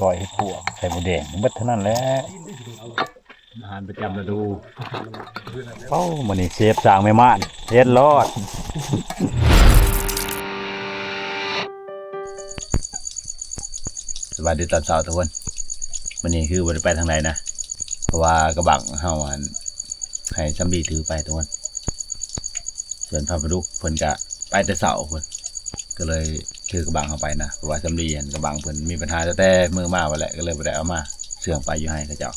ກ້ອຍເຫັດປວກ ໃສ່ໝູແດງ ເບິດເທົ່ານັ້ນແຫຼະ. ອາຫານປະຈຳລະດູ. ເອົ້າ ມື້ນີ້ເຊຟສ້າງແມ່ມ່ານ ເຮັດລອດ. ສະບາຍດີຕອນເຊົ້າທຸກຄົນ. ມື້ນີ້ຄືບໍ່ໄດ້ໄປທາງໃດນະ ເພາະວ່າກະບັງເຮົາຫັ້ນ ໃຫ້ສຳລີຖືໄປທຸກຄົນ. ສ່ວນພານປາດຸກເພິ່ນກະໄປແຕ່ເຊົ້າພຸ້ນ ກະເລີຍຖືກະບັງເຮົາໄປນະ ເພາະວ່າສຳລີຫັ້ນ ກະບັງເພິ່ນມີບັນຫາຕັ້ງແຕ່ມື້ມາພຸ້ນແຫຼະ ກະເລີຍບໍ່ໄດ້ເອົາມາ ເຊື່ອງໄປຢູ່ໃຫ້ເຂົາເຈົ້າ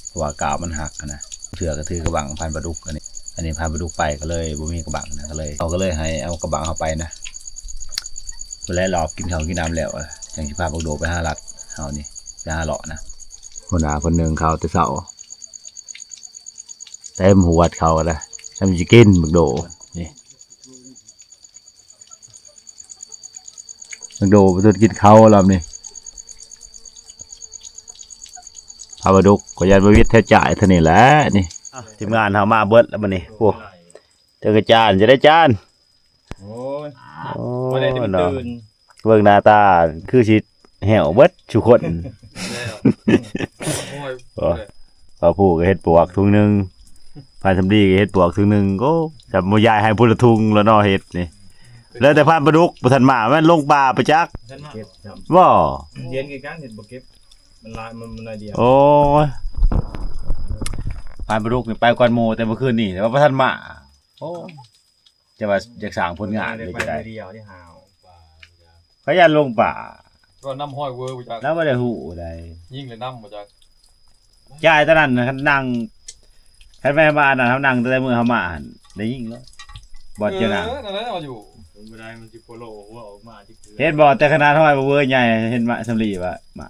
ເພາະວ່າກາວມັນຫັກຫັ້ນນະ. ເທື່ອກະຖືກະບັງພານປາດຸກ ອັນນີ້ ອັນນີ້ພານປາດຸກໄປກະເລີຍບໍ່ມີກະບັງນະ ກະເລີຍ ເຮົາກະເລີຍໃຫ້ເອົາກະບັງເຮົາໄປນະ. ພຸ້ນແຫຼະ ລອບກິນເຂົ້າກິນນ້ຳແລ້ວ ຈັ່ງຊິພາບັກໂດໄປຫາລັດ ເຮົານີ້ໄປຫາເລາະນະ. ຫົວໜ້າເພິ່ນໜຶ້ງເຂົ້າແຕ່ເຊົ້າ ເຕັມຫວດເຂົ້າກະໄດ້ ແລ້ວມັນຊິກິນບັກໂດນີ້. ບັກໂດໄປຕົວະກິນເຂົ້າລອບນີ້. ພາປາດຸກກະຢ້ານບໍ່ວິດແທ້ຈ່າຍເທົ່ານີ້ແຫຼະນີ້. ທີມງານເຮົາມາເບິດແລ້ວບັດນີ້. ໂອ້ ຈັກກະຈານ ຈະໄດ້ຈານ. ໂອ້ຍ ໂອ້ ບໍ່ໄດ້ຕື່ນ ເນາະ ເບິ່ງໜ້າຕາຄືຊິແຫ້ວເບິດສູ່ຄົນ. ໂອ້ຍ ໂອ້ຍ ພໍ່ຜູ້ກະເຫັດປວກຖົງໜຶ່ງ ພານສຳລີກະເຫັດປວກຖົງໜຶ່ງ. ໂອ້ ຈະບໍ່ຢາຍໃຫ້ພຸ້ນລະຖົງລະເນາະ ເຫັດນີ້. ແລ້ວແຕ່ພານປາດຸກບໍ່ທັນມາ ແມ່ນລົງປ່າໄປຈັກ ບໍ່. ຮຽນຄືກັນ ເຫັດບໍ່ເກັບ ມັນຫຼາຍ ມັນ ມັນໜ້ອຍດຽວ. ໂອ້ຍ ພານປາດຸກນີ້ໄປກ່ອນໝູ່ແຕ່ມື້ຄືນນີ້ ແຕ່ວ່າບໍ່ທັນມາ. ໂອ້ ຈະວ່າຢາກສ້າງຜົນງານ ໄດ້ໄປ ໄດ້ ເທື່ອດຽວ ໄດ້ຫາວ ຂະຫຍັນລົງປ່າ ກໍນຳຫ້ອຍເວີບໍ່ຈັກ ລາວບໍ່ໄດ້ຮູ້ໃດ ຍິງແລ້ວນຳບໍ່ຈັກ. ຈ່າຍຕອນນັ້ນຫັ້ນ ນັ່ງ ຄັນແມ່ນວ່າອັນນັ້ນ ເຮົານັ່ງແຕ່ມື້ເຮົາມາຫັ້ນ ໄດ້ຍິງແລ້ວ ບ່ອນເຈົ້ານັ່ງ. ເອີ ນັ້ນແຫຼະ ເຮົາຢູ່ ມັນບໍ່ໄດ້ ມັນຊິໂປໂລຫົວອອກມາ. ເຫັນບໍ່ ແຕ່ຂະໜາດຫ້ອຍບໍ່ເວີໃຫຍ່ ເຫັນມາສຳລີວ່າມາ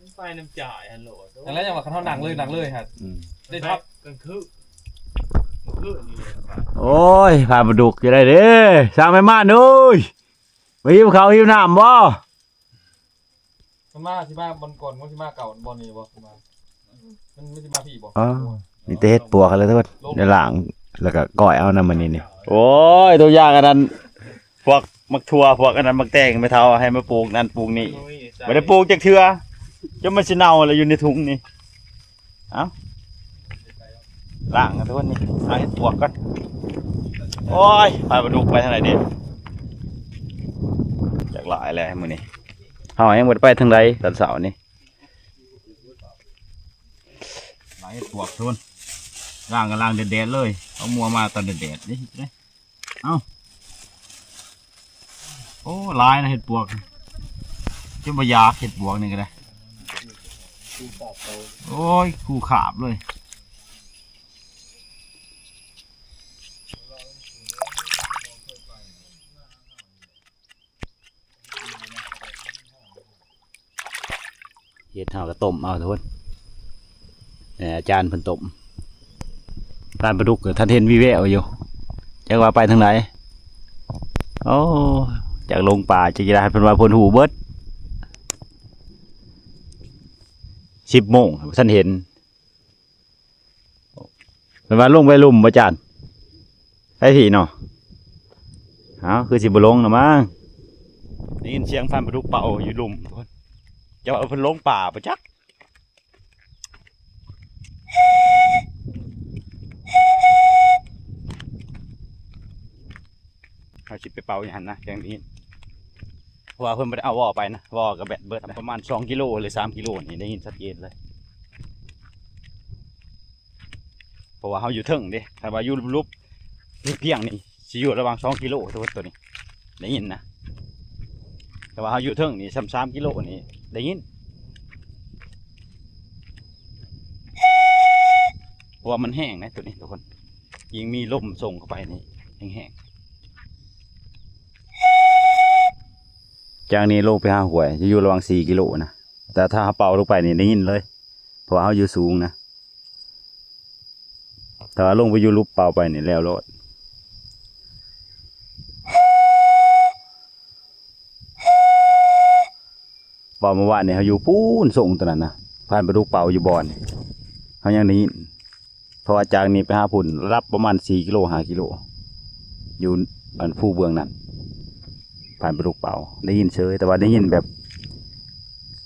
ມັນໄປນຳຈ່າຍຫັ້ນໂລດ. ນັ້ນແຫຼະ ຈັ່ງວ່າຄັນເຮົານັ່ງເລີຍ ນັ່ງເລີຍຫັ້ນ ອືມ ໄດ້ທັບກາງຄືນ ຄືນນີ້ແຫຼະ. ໂອ້ຍ ພາປາດຸກຈະໄດ້ເດ້ ສ້າງແມ່ມ່ານເອີຍ ມາຫິວເຂົ້າຫິວນ້ຳບໍ່? ມັນມາ ຊິມາບ່ອນກ່ອນ ມັນຊິມາເກົ່າບ່ອນນີ້ບໍ່? ມັນ ມັນຊິມາພີ້ບໍ່? ອໍ ມີແຕ່ເຫັດປວກຫັ້ນແຫຼະທຸກຄົນ ໄດ້ລ້າງ ແລ້ວກະກ້ອຍເອົານຳມື້ນີ້ນີ້. ໂອ້ຍ ຕົວຢ່າງອັນນັ້ນ ພວກໝາກຖົ່ວ ພວກອັນນັ້ນ ໝາກແຕງ ແມ່ເຖົ້າໃຫ້ມາປູກນັ້ນປູກນີ້ ບໍ່ໄດ້ປູກຈັກເທື່ອ ຈົນມັນຊິເນົ່າແລ້ວຢູ່ໃນຖົງນີ້. ເອົ້າ ລ້າງກັນທຸກຄົນນີ້ ລ້າງເຫັດປວກກ່ອນ. ໂອ້ຍ ພາປາດຸກໄປທາງໃດເດ ຈັກຫຼາຍແລ້ວມື້ນີ້ ເຮົາຍັງບໍ່ໄດ້ໄປທາງໃດຕອນເຊົ້ານີ້. ລ້າງເຫັດປວກທຸກຄົນ ລ້າງກະລ້າງແດດໆເລີຍ ເອົາມົວມາຕອນແດດໆນີ້. ເອົ້າ ໂອ້ ຫຼາຍນະເຫັດປວກ ຈົນບໍ່ຢາກເຫັດປວກນີ້ກະໄດ້. ໂອ້ຍ ຄູ່ຂາບເລີຍ. ເຫັດເຮົາກະຕົ້ມເອົາທຸກຄົນ ອາຈານເພິ່ນຕົ້ມ ພານປາດຸກກະທັນເຫັນວີແວວຢູ່ ຈັກວ່າໄປທາງໃດ. ໂອ້ ຈັກລົງປ່າ ຈັກຈະໄດ້ ເພິ່ນວ່າເພິ່ນຮູ້ເບິດ. ສິບໂມງ ບໍ່ທັນເຫັນ. ແມ່ນວ່າລົງໄປລຸ່ມບໍ່ຈານ? ໄປພີ້ເນາະ. ເອົ້າ ຄືຊິບໍ່ລົງລະມັງ. ໄດ້ຍິນສຽງພານປາດຸກເປົ່າຢູ່ລຸ່ມພຸ້ນ. ເຈົ້າວ່າເພິ່ນລົງປ່າບໍ່ຈັກ. ເຮົາຊິໄປເປົ່າຢູ່ຫັ້ນນະ ຈັ່ງໄດ້ຍິນ. ເພາະວ່າເພິ່ນບໍ່ໄດ້ເອົາວໍໄປນະ ວໍກະແບັດເບິດ. ປະມານສອງກິໂລ ຫຼື ສາມກິໂລນີ້ໄດ້ຍິນຊັດເຈນເລີຍ. ເພາະວ່າເຮົາຢູ່ເທິງເດ້ ຄັນວ່າຢູ່ລຸ່ມໆ ພຽງໆນີ້ຊິຢູ່ລະຫວ່າງສອງກິໂລ ໂຕນີ້ໄດ້ຍິນນະ. ແຕ່ວ່າເຮົາຢູ່ເທິງນີ້ ສ່ຳສາມກິໂລນີ້ໄດ້ຍິນ. ເພາະວ່າມັນແຮງນະໂຕນີ້ທຸກຄົນ. ຍິ່ງມີລົມສົ່ງເຂົ້າໄປນີ້ແຮງໆ. ຈາກນີ້ລົງໄປຫາຫ້ວຍ ຈະຢູ່ລະຫວ່າງສີ່ກິໂລນະ. ແຕ່ຖ້າເຮົາເປົ່າລົງໄປນີ້ໄດ້ຍິນເລີຍ ເພາະວ່າເຮົາຢູ່ສູງນະ. ຖ້າວ່າລົງໄປຢູ່ລຸ່ມເປົ່າໄປນີ້ແລ້ວໂລດ. ເປົ່າມື້ວານນີ້ເຮົາຢູ່ພຸ້ນ ສົ່ງໂຕນັ້ນນະ ພານປາດຸກເປົ່າຢູ່ບ່ອນນີ້ ເຮົາຍັງໄດ້ຍິນ. ເພາະວ່າຈາກນີ້ໄປຫາພຸ້ນລະດັບປະມານສີ່ກິໂລ ຫ້າກິໂລ ຢູ່ອັນພູເບື້ອງນັ້ນ ພານປາດຸກເປົ່າໄດ້ຍິນເສີຍ. ແຕ່ວ່າໄດ້ຍິນແບບ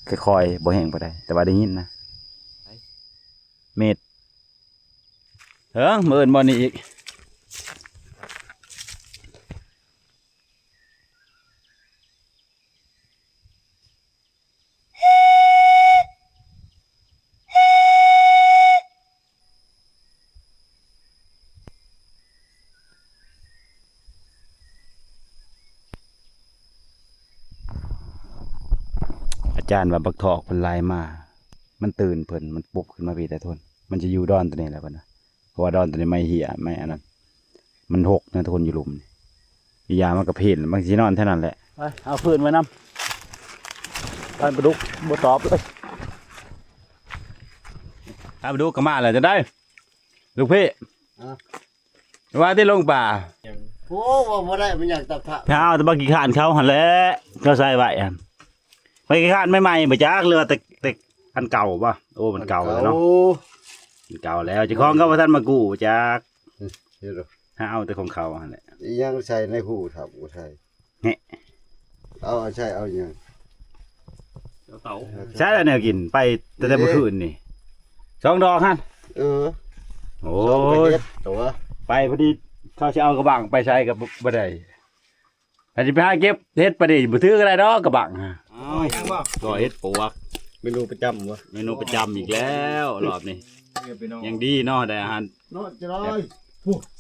ຄ່ອຍໆ ບໍ່ແຮງປານໃດ ແຕ່ວ່າໄດ້ຍິນນະ ເມັດ. ເອີ ມາເອີ້ນບ່ອນນີ້ອີກ. ອາຈານວ່າບັກທອກເພິ່ນໄລ່ມາ ມັນຕື່ນເພິ່ນ ມັນປຸບຂຶ້ນມາພີ້ແຕ່ທົນ ມັນຈະຢູ່ດອນໂຕນີ້ແຫຼະເພິ່ນວ່າ ເພາະວ່າດອນໂຕນີ້ໄມ້ເຫ້ຍ ໄມ້ອັນນັ້ນ ມັນຮົກນະທຸກຄົນ ຢູ່ລຸ່ມນີ້ ອີ່ຢ່າງມັນກໍພີ້ ມັນຊິນອນແຖວນັ້ນແຫຼະ. ໄປ ເອົາຟືນໄວ້ນຳ ທ່ານປາດຸກບໍ່ຕອບເລີຍ. ທ່ານປາດຸກກໍມາແລ້ວ ຈັ່ງໃດລູກພີ່? ຮະ? ວ່າທີ່ລົງປ່າ ໂອ້ ວ່າບໍ່ໄດ້ ມັນຢາກຕັບທະ ເອົາແຕ່ບັກຂີ້ຄ້ານເຂົາຫັ້ນແຫຼະ ເຂົາໃສ່ໄວ້ຫັ້ນ. ບັກຂີ້ຄ້ານໃໝ່ໆ ບໍ່ຈັກ ຫຼືວ່າແຕ່ ແຕ່ອັນເກົ່າບໍ່? ໂອ້ ມັນເກົ່າແລ້ວເນາະ ເກົ່າ ມັນເກົ່າແລ້ວ ເຈົ້າຂອງກໍບໍ່ທັນມາກູ້ຈັກ. ເຮັດ ຫາເອົາແຕ່ຂອງເຂົາຫັ້ນແຫຼະ. ອີຫຍັງໃສ່ໃນຫູ ຖ້າບໍ່ໃສ່ ແຮະ ເອົາ ເອົາໃສ່ເອົາຫຍັງ? ເອົາເຕົາ ໃສ່ແລ້ວແນວກິນ ໄປຕັ້ງແຕ່ເມື່ອຄືນນີ້ ສອງດອກຫັ້ນ. ເອີ ໂອ້ຍ ສອງກະເຮັດຕົວ ໄປພໍດີ ເຂົາຊິເອົາກະບັງໄປໃສ່ກໍບໍ່ ບໍ່ໄດ້. ຖ້າຊິໄປຫາເກັບເຫັດປານນີ້ ບໍ່ຖືກກໍໄດ້ດອກກະບັງ. ອ້າວ ກໍເຫັດປວກ ເມນູປະຈຳວະ ເມນູປະຈຳອີກແລ້ວ ຮອບນີ້. ຍັງດີເນາະ ໄດ້ອາຫານເນາະ ຈະໄດ້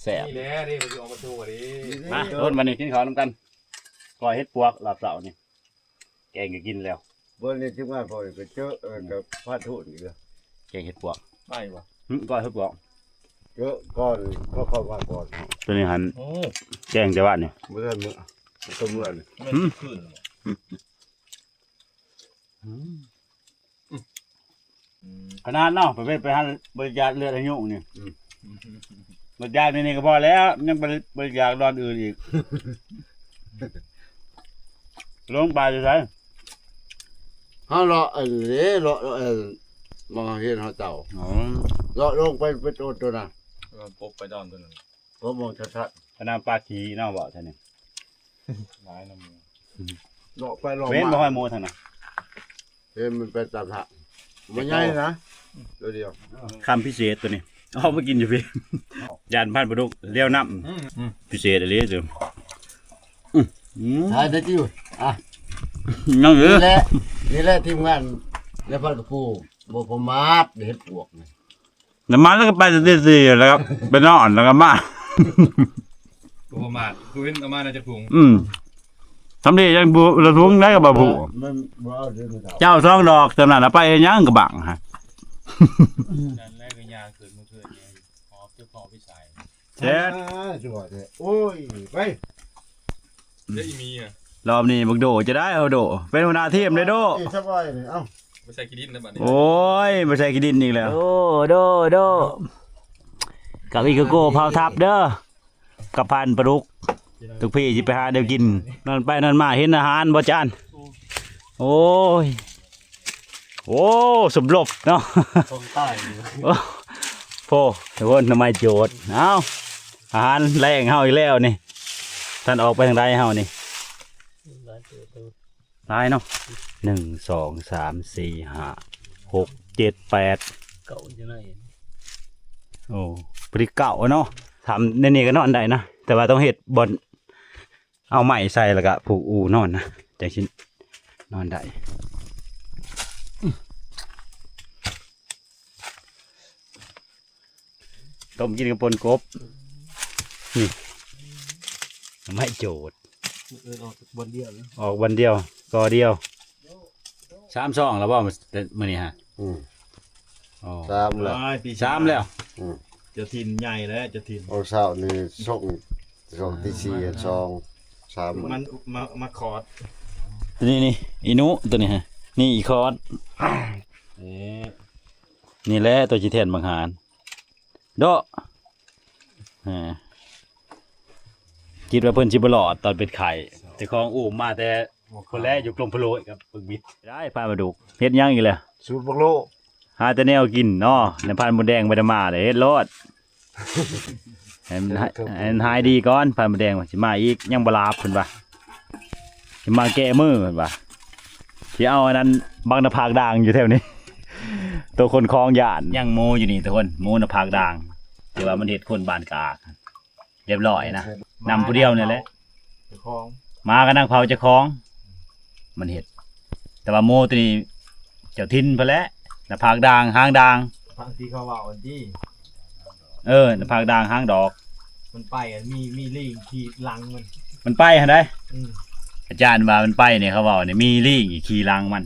ແຊບ ນີ້ແຫຼະ ນີ້ມັນຊິອອກມາໂຊເດ້. ມາ ທຸກຄົນ ບັດນີ້ກິນເຂົ້ານຳກັນ ກ້ອຍເຫັດປວກ ຮອບເຊົ້ານີ້ ແກງກໍກິນແລ້ວ. ເບິ່ງໃນທີມງານຂ້ອຍກໍເຈີ ເອີ ກໍພາດໂທນອີກແລ້ວ ແກງເຫັດປວກ ໄປບໍ່? ຫຶ ກ້ອຍເຫັດປວກ ເຈີກ່ອນ ກໍເຂົ້າມາກ່ອນ. ໂຕນີ້ຫັ້ນ ໂອ້ ແກງແຕ່ວານນີ້ ບໍ່ທັນເມືອ ບໍ່ທັນເມືອນີ້ ແມ່ນຄືນບໍ່? ອືມ ອືມ ຂະໜາດເນາະ ໄປເວດໄປຫາບໍລິຈາກເລືອດໃຫ້ຍຸງນີ້ ອືມ ບໍລິຈາກໃນນີ້ກໍພໍແລ້ວ ຍັງໄປບໍລິຈາກບ່ອນອື່ນອີກ. ລົງໄປຢູ່ໃສ? ເຮົາເລາະອັນນີ້ ເລາະ ເອີ ມາເຮັດເຮົາເຈົ້າ ອໍ ເລາະລົງໄປ ໄປໂຕນໂຕນັ້ນ ເອີ ກົບໄປດອນໂຕນັ້ນ ກໍມອງຊັດໆ ຂະໜາດປາກຂີ້ເນາະ ເວົ້າຊັ້ນນີ້ ຫຼາຍນຳ ເລາະໄປເລາະມາ ເຫັນບໍ່? ຫ້ອຍໝູທາງນັ້ນ ເຫັນມັນໄປຕາມທາງ ມັນໃຫຍ່ນະ ໂຕດຽວ ຄຳພິເສດໂຕນີ້ ເອົາໄປກິນຢູ່ພີ້ ຢ້ານພັນປາດຸກລຽວນຳ ອືມ ພິເສດອີ່ຫຼີເຈົ້າ ອືມ ອືມ ຖ່າຍໄດ້ຕິ ອ່ະ ຍັງເອີ ນີ້ແຫຼະ ນີ້ແຫຼະທີມງານໃນພັນກະປູ ບໍ່ປະໝາດເຫັດປວກນີ້. ນ້ຳມັນແລ້ວກໍໄປແຕ່ຕີສີ່ ແລ້ວກໍໄປນອນ ແລ້ວກໍມາ ບໍ່ປະໝາດ ຄືເຫັນເອົາມານະຈັກຖົງ ອືມ ທຳດີຍັງບໍ່ລະຖົງໄດ້ກໍບໍ່ຜູ້ ມັນບໍ່ເອົາເດີ ເຈົ້າສອງດອກ ຈຳນັ້ນລະໄປເຮັດຫຍັງກະບັງຫະ ນັ້ນແຫຼະກໍຍ່າງຂຶ້ນມື້ຄືນນີ້ ຫອບເຈົ້າຂອງພິໄສ ແຊດ ອ່າ ຊົ່ວແທ້ ໂອ້ຍ ໄປ ເດ້ອີ່ມີອະ ຮອບນີ້ບັກໂດຈະໄດ້ ເອົາໂດ ເປັນຫົວໜ້າທີມເດ້ໂດ ເອີ ສະບາຍນີ້ ເອົ້າ ບໍ່ໃສ່ຂີ້ດິນແລ້ວບັດນີ້ ໂອ້ຍ ບໍ່ໃສ່ຂີ້ດິນອີກແລ້ວ ໂດ ໂດ ໂດ ກັບອີໂກໂກເຜົ່າທັບເດີ ກັບພັນປາດຸກ ລູກພີ່ຊິໄປຫາແນວກິນ ນອນໄປນອນມາເຫັນອາຫານບໍ່ຈານ ໂອ້ຍ ໂອ້ ສົມທົບເນາະ ຂອງຕາຍ ໂອ້ ໂພ ທຸກຄົນ ໜໍ່ໄມ້ໂຈດ ເອົ້າ ອາຫານແລງເຮົາອີກແລ້ວນີ້ ທ່ານອອກໄປທາງໃດເຮົານີ້ ຫຼາຍເນາະ ໜຶ່ງ ສອງ ສາມ ສີ່ ຫ້າ ຫົກ ເຈັດ ແປດ ເກົ້າຢູ່ໃນ ໂອ້ ພໍດີເກົ້າເນາະ ທຳໃນນີ້ກໍນອນໄດ້ນະ ແຕ່ວ່າຕ້ອງເຮັດບ່ອນ ເອົາໄມ້ໃສ່ແລ້ວກະຜູກອູ່ນອນນະ ຈັ່ງຊິນອນໄດ້ ຕົ້ມກິນກັບປົ່ນກົບ ນີ້ ໜໍ່ໄມ້ໂຈດ ເອີ ອອກບ່ອນດຽວນະ ອອກບ່ອນດຽວ ກໍດຽວ ສາມຊ່ອງແລ້ວບໍ່ມື້ນີ້ຫະ? ອືມ ອໍ ສາມແລ້ວ ສາມແລ້ວ ອືມ ເຈົ້າຖິ່ນໃຫຍ່ແລ້ວ ເຈົ້າຖິ່ນ ໂອ້ ເຊົ້ານີ້ສົ່ງ ຊ່ອງທີສີ່ ຊ່ອງສາມ ມັນມາ ມາຂອດ ນີ້ ນີ້ ອີນຸ ໂຕນີ້ຫະ ນີ້ອີຂອດ ເອີ ນີ້ແຫຼະໂຕຊິແທນບັກຫານ ໂດະ ເອີ ຄິດວ່າເພິ່ນຊິບໍ່ລອດຕອນເປັນໄຂ້ ເຈົ້າຂອງອູ້ມມາແຕ່ພຸ້ນແຫຼະ ຢູ່ກົມພະໂລຍກັບປຶກບິດ ໄດ້ພາມາດຸກ ເຮັດຫຍັງອີກແລ້ວ? ສູດບັກໂລ ຫາແຕ່ແນວກິນເນາະ ໃນພັນມົດແດງບໍ່ໄດ້ມາເດ້ ເຮັດໂລດ ໃຫ້ມັນຫາຍ ໃຫ້ມັນຫາຍດີກ່ອນ ພັນມົດແດງວ່າຊິມາອີກ ຍັງບໍ່ຫຼາບເພິ່ນວ່າ ຊິມາແກ້ມືເພິ່ນວ່າ ຊິເອົາອັນນັ້ນ ບັກໜ້າຜາກດ່າງຢູ່ແຖວນີ້ ໂຕຄົນຄອງຢ້ານ. ຍັງໝູຢູ່ນີ້ທຸກຄົນ ໝູໜ້າຜາກດ່າງ ທີ່ວ່າມັນເຮັດຄົນບ້ານກະອາກ ຮຽບຮ້ອຍນະ ນຳຜູ້ດຽວນີ້ແຫຼະ ເຈົ້າຂອງ ມາກັບນາງເຜົ່າເຈົ້າຂອງ ມັນເຮັດ. ແຕ່ວ່າໝູໂຕນີ້ເຈົ້າຖິ່ນພຸ້ນແຫຼະ ໜ້າຜາກດ່າງ ຫາງດ່າງ ຟັງທີ່ເຂົາເວົ້າອັນຕິ. ເອີ ໜ້າຜາກດ່າງຫາງດອກ ມັນໄປ ມີ ມີລີງຂີ່ຫຼັງມັນ ມັນໄປຫັ້ນໃດ. ອືມ ອາຈານວ່າມັນໄປນີ້ ເຂົາເວົ້ານີ້ ມີລີງຂີ່ຫຼັງມັນ.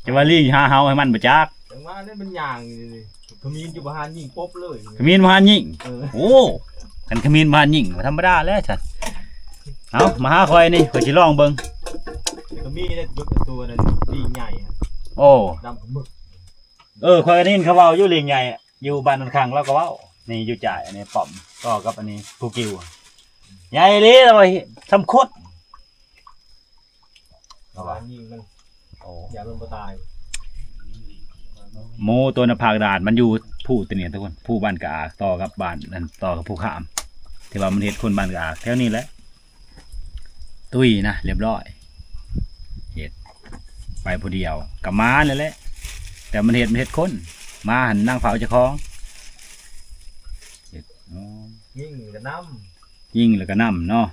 ຈະວ່າລີງຫາເຫົາໃຫ້ມັນບໍ່ຈັກ ຈັ່ງວ່າແລ້ວມັນຍ່າງຢູ່ນີ້ ຂະມີນຢູ່ບໍ່ຫານຍິງປົບເລີຍ ຂະມີນບໍ່ຫານຍິງ. ເອີ ໂອ້ ຄັນຂະມີນບໍ່ຫານຍິງ ບໍ່ທຳມະດາແລ້ວຊັ້ນ. ເອົາ ມາຫາຂ້ອຍນີ້ ຂ້ອຍຊິລອງເບິ່ງ. ແລ້ວກໍມີເດ້ ຍົກຕົວນັ້ນ ລີງໃຫຍ່ ໂອ້ ດຳປາໝຶກ. ເອີ ຂ້ອຍກໍໄດ້ຍິນເຂົາເວົ້າຢູ່ ລີງໃຫຍ່ ຢູ່ບ້ານນນຄັງ ລາວກໍເວົ້າ ນີ້ຢູ່ຈ່າຍ ອັນນີ້ປ້ອມ ຕໍ່ກັບອັນນີ້ພູກິວ ໃຫຍ່ອີ່ຫຼີ ລາວວ່າສ່ຳຄົດ. ລະຫວ່າງຍິງມັນ ໂອ້ ຢ່າມັນບໍ່ຕາຍ. ໝູໂຕໜ້າຜາກດ່າງ ມັນຢູ່ພູຕົວນີ້ທຸກຄົນ ພູບ້ານກະອາກ ຕໍ່ກັບບ້ານນັ້ນ ຕໍ່ກັບພູຂາມ ທີ່ວ່າມັນເຮັດຄົນບ້ານກະອາກ ແຖວນີ້ແຫຼະ. ຕຸ້ຍນະ ຮຽບຮ້ອຍ ເຮັດໄປຜູ້ດຽວ ກະມາແລ້ວແຫຼະ. ແຕ່ມັນເຮັດ ມັນເຮັດຄົນ ມາຫັ້ນນາງເຝົ້າເຈົ້າຂອງ ເຮັດ ອໍ ຍິງກະນຳ ຍິງແລ້ວກໍນຳເນາະ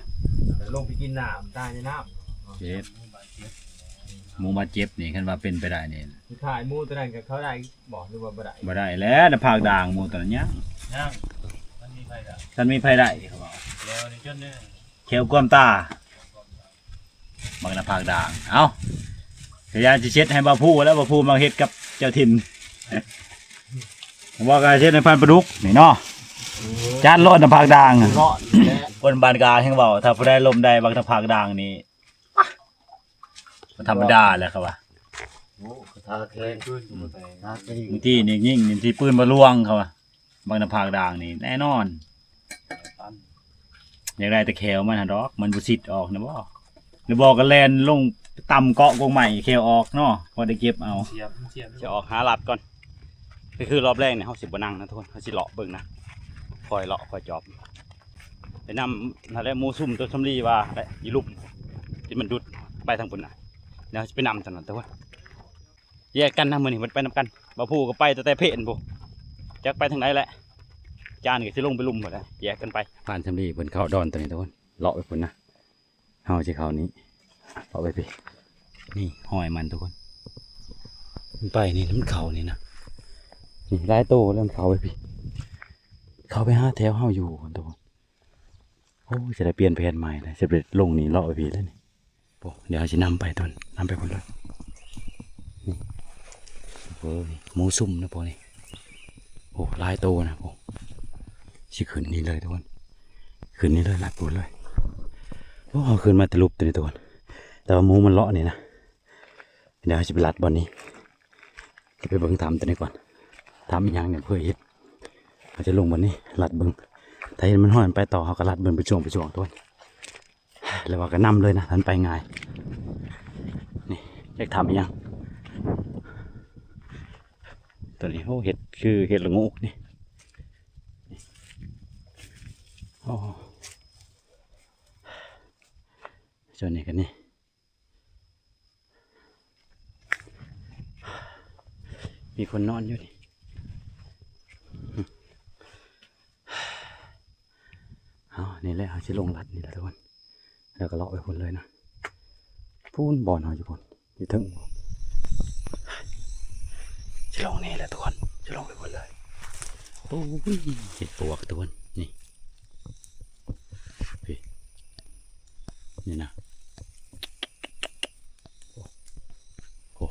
ລົງໄປກິນນ້ຳ ຕາຍໃນນ້ຳ. ເຈັບ ໝູບາດເຈັບນີ້ ຄັນວ່າເປັນໄປໄດ້ນີ້ ສຸດທ້າຍໝູຕົວນັ້ນກໍເຂົາໄດ້ບໍ່ ຫຼືວ່າບໍ່ໄດ້? ບໍ່ໄດ້ແລ້ວ ໜ້າຜາກດ່າງໝູຕົວນັ້ນຍັງ ຍັງ ມັນມີໃຜໄດ້ ມັນມີໃຜໄດ້ ເຂົາເວົ້າ ແລ້ວນີ້ຈົນແຂວກວມຕາ ບັກໜ້າຜາກດ່າງ. ເອົ້າ ກະຢ່າຊິເຊັດໃຫ້ບ່າວພູແລ້ວ ບ່າວພູມັກເຮັດກັບເຈົ້າຖິ່ນ ບໍ່ກະເຊັດໃຫ້ພັນປາດຸກນີ້ເນາະ ຈານໂລດໜ້າຜາກດ່າງ ຄົນບ້ານກາແຮ່ງເວົ້າ ຖ້າຜູ້ໃດລົມໄດ້ບັກໜ້າຜາກດ່າງນີ້ ບໍ່ທຳມະດາແຫຼະເຂົາວ່າ. ໂອ້ ກະທາແຂງ ກະທາແຂງ ບາງທີນີ້ຍິງນີ້ຊິປືນບໍ່ລ່ວງເຂົາວ່າ ບັກໜ້າຜາກດ່າງນີ້ແນ່ນອນ. ຢາກໄດ້ແຕ່ແຂ້ວມັນຫັ້ນດອກ ມັນບໍ່ຊິດອອກນະບໍ່ ຫຼືບໍ່ກະແລ່ນລົງຕຳເກາະກົກໄມ້ແຂ້ວອອກເນາະ ພໍໄດ້ເກັບເອົາ. ຊິອອກຫາລັດກ່ອນ ຄື ຄືລອບແລກນີ້ເຮົາຊິບໍ່ນັ່ງນະທຸກຄົນ ເຮົາຊິເລາະເບິ່ງນະ ຄ່ອຍເລາະຄ່ອຍຈອບ ໄປນຳຫັ້ນແຫຼະ ໝູຊຸ່ມໂຕສຳລີວ່າແຫຼະ ຢູ່ລຸ່ມທີ່ມັນດຸດໄປທາງພຸ້ນນະ ດຽວເຮົາຊິໄປນຳຊັ້ນນະທຸກຄົນ. ແຍກກັນນະ ມື້ນີ້ເພິ່ນໄປນຳກັນ ບ່າວພູກໍໄປຕັ້ງແຕ່ເພນພຸ້ນ ຈັກໄປທາງໃດແຫຼະ ຈານກໍຊິລົງໄປລຸ່ມພຸ້ນແຫຼະ ແຍກກັນໄປ. ຜ່ານສຳລີເພິ່ນເຂົ້າດອນຕົວນີ້ທຸກຄົນ ເລາະໄປພຸ້ນນະ ເຮົາຊິເຂົ້ານີ້ ເຂົ້າໄປພີ້ ນີ້ຮອຍມັນທຸກຄົນ ມັນໄປນີ້ ມັນເຂົ້ານີ້ນະ ນີ້ຫຼາຍໂຕແລ້ວ ມັນເຂົ້າໄປພີ້ ເຂົ້າໄປຫາແຖວເຮົາຢູ່ພຸ້ນທຸກຄົນ. ໂອ້ຍ ຈະໄດ້ປ່ຽນແຜນໃໝ່ແລ້ວ ຈະໄປລົງນີ້ເລາະໄປພີ້ແລ້ວນີ້. ໂອ້ ດຽວເຮົາຊິນຳໄປຕົວນຳໄປພຸ້ນເລີຍ ນີ້ ເອີ ໝູຊຸ່ມນະໂປນີ້ ໂອ້ ຫຼາຍໂຕນະໂປ ຊິຂຶ້ນນີ້ເລີຍທຸກຄົນ ຂຶ້ນນີ້ເລີຍ ລັດພຸ້ນເລີຍ. ໂອ້ ເຮົາຂຶ້ນມາແຕ່ຫຼຸບຕົວນີ້ທຸກຄົນ ແຕ່ວ່າໝູມັນເລາະນີ້ນະ ດຽວເຮົາຊິໄປລັດບ່ອນນີ້ ຊິໄປເບິ່ງຖ້ຳຕົວນີ້ກ່ອນ ຖ້ຳອີ່ຫຍັງນີ້ ເພື່ອເຮັດ ເຮົາຈະລົງບ່ອນນີ້ ລັດເບິ່ງ ຖ້າເຫັນມັນຫ້ອຍໄປຕໍ່ ເຮົາກໍລັດເບິ່ງເປັນຊ່ວງເປັນຊ່ວງທຸກຄົນ ຫຼືວ່າກໍນຳເລີຍນະ ມັນໄປງ່າຍ. ນີ້ ຈັກຖ້ຳອີ່ຫຍັງ ຕົວນີ້ ໂອ້ ເຫັດຄືເຫັດລະໂງກນີ້ ໂອ້ ສ່ວນນີ້ກໍນີ້ ມີຄົນນອນຢູ່ນີ້ ເອົາ ນີ້ແຫຼະ ເຮົາຊິລົງລັດນີ້ແຫຼະທຸກຄົນ ແລ້ວກໍເລາະໄປພຸ້ນເລີຍນະ ພຸ້ນບ່ອນເຮົາຢູ່ພຸ້ນ ຢູ່ເທິງ ຊິລົງນີ້ແຫຼະທຸກຄົນ ຊິລົງໄປພຸ້ນເລີຍ. ໂອ້ຍ ເຫັດປວກທຸກຄົນ ນີ້ ພີ້ ນີ້ນະ ໂອ້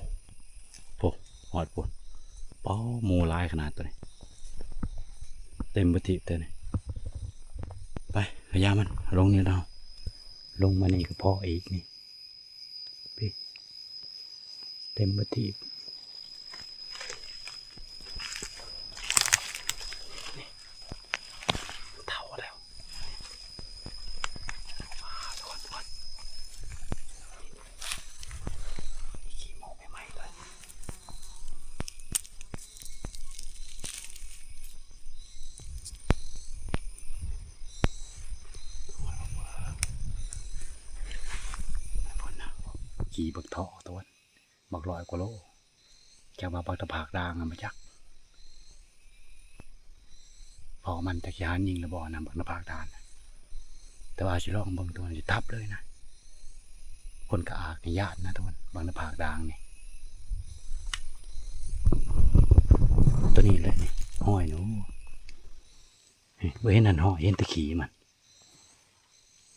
ໂອ້ ຮອດພຸ້ນ ປ້າ ໝູຫຼາຍຂະໜາດຕົວນີ້ ເຕັມປະຕິບຕົວນີ້. ໄປ ກະຢ່າມັນ ລົງນີ້ເນາະ ລົງມານີ້ກໍພໍອີກນີ້ ພີ້ ເຕັມປະຕິບ ນີ້ ເຖົ້າແລ້ວ ທຸກຄົນ ທຸກຄົນ ມີຂີ້ໝູໃໝ່ໆ ເລີຍ. ຂີ່ບັກເທາະຕົວ ບັກຮ້ອຍກວ່າໂລ ຈັກວ່າບັກໜ້າຜາກດ່າງຫັ້ນບໍ່ຈັກ ເພາະມັນຈັກຊິຫາຍິງຫຼືບໍ່ນຳບັກໜ້າຜາກດ່າງ ແຕ່ວ່າຊິລອງເບິ່ງໂຕນັ້ນຊິຕັບເລີຍນະ ຄົນກະອາກນີ້ຢ້ານນະໂຕນັ້ນ ບັກໜ້າຜາກດ່າງນີ້ ໂຕນີ້ແຫຼະນີ້ ຮອຍນີ້ ໂອ້ ນີ້ ບໍ່ເຫັນຫັ້ນຮອຍ ເຫັນແຕ່ຂີ້ມັນ.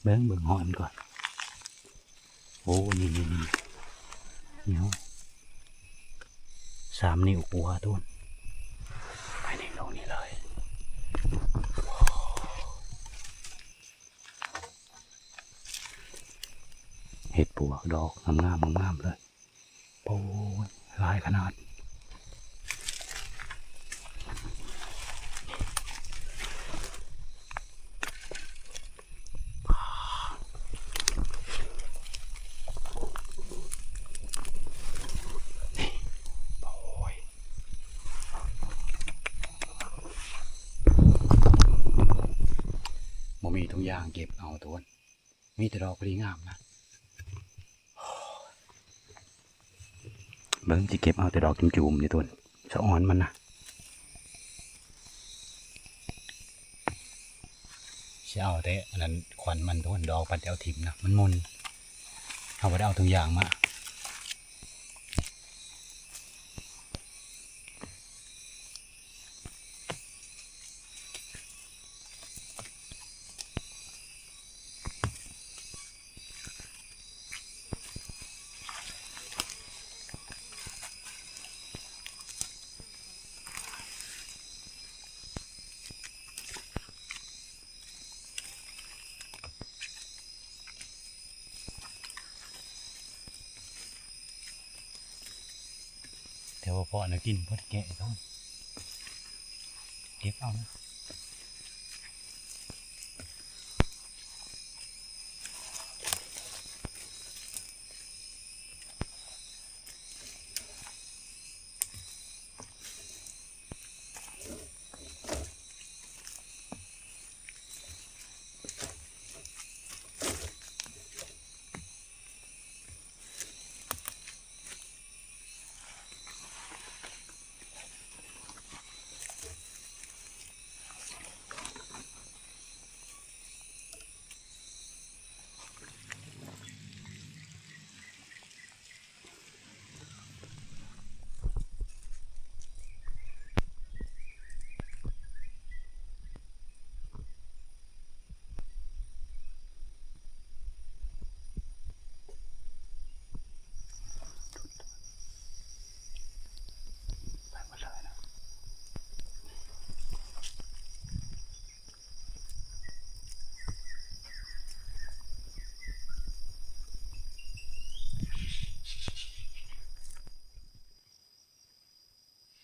ເບິ່ງ ເບິ່ງຮອຍມັນກ່ອນ ໂອ້ ນີ້ ນີ້ ນີ້ ນີ້ຮອຍ ສາມນິ້ວກວ່າໂຕນ ໄປນີ້ລົງນີ້ເລີຍ ເຫັດປວກດອກງາມໆ ງາມໆ ເລີຍ. ໂອ້ຍ ຫຼາຍຂະໜາດ ໂອ້ຍ ບໍ່ມີທຸງຢາງເກັບເອົາໂຕນ ມີແຕ່ດອກພໍດີງາມນະ ເບິ່ງ ຊິເກັບເອົາແຕ່ດອກຈູມໆ ນີ້ໂຕນ ສະອອນມັນນະ ຊິເອົາແຕ່ອັນນັ້ນ ຂວັນມັນໂຕນ ດອກ ບັດຈະເອົາຖິ້ມນະ ມັນໝຸ່ນ ເຮົາບໍ່ໄດ້ເອົາທຸງຢາງມາ. ແຕ່ວ່າພໍນະກິນ ພໍໄດ້ແກະເອົາ ເກັບເອົານະ.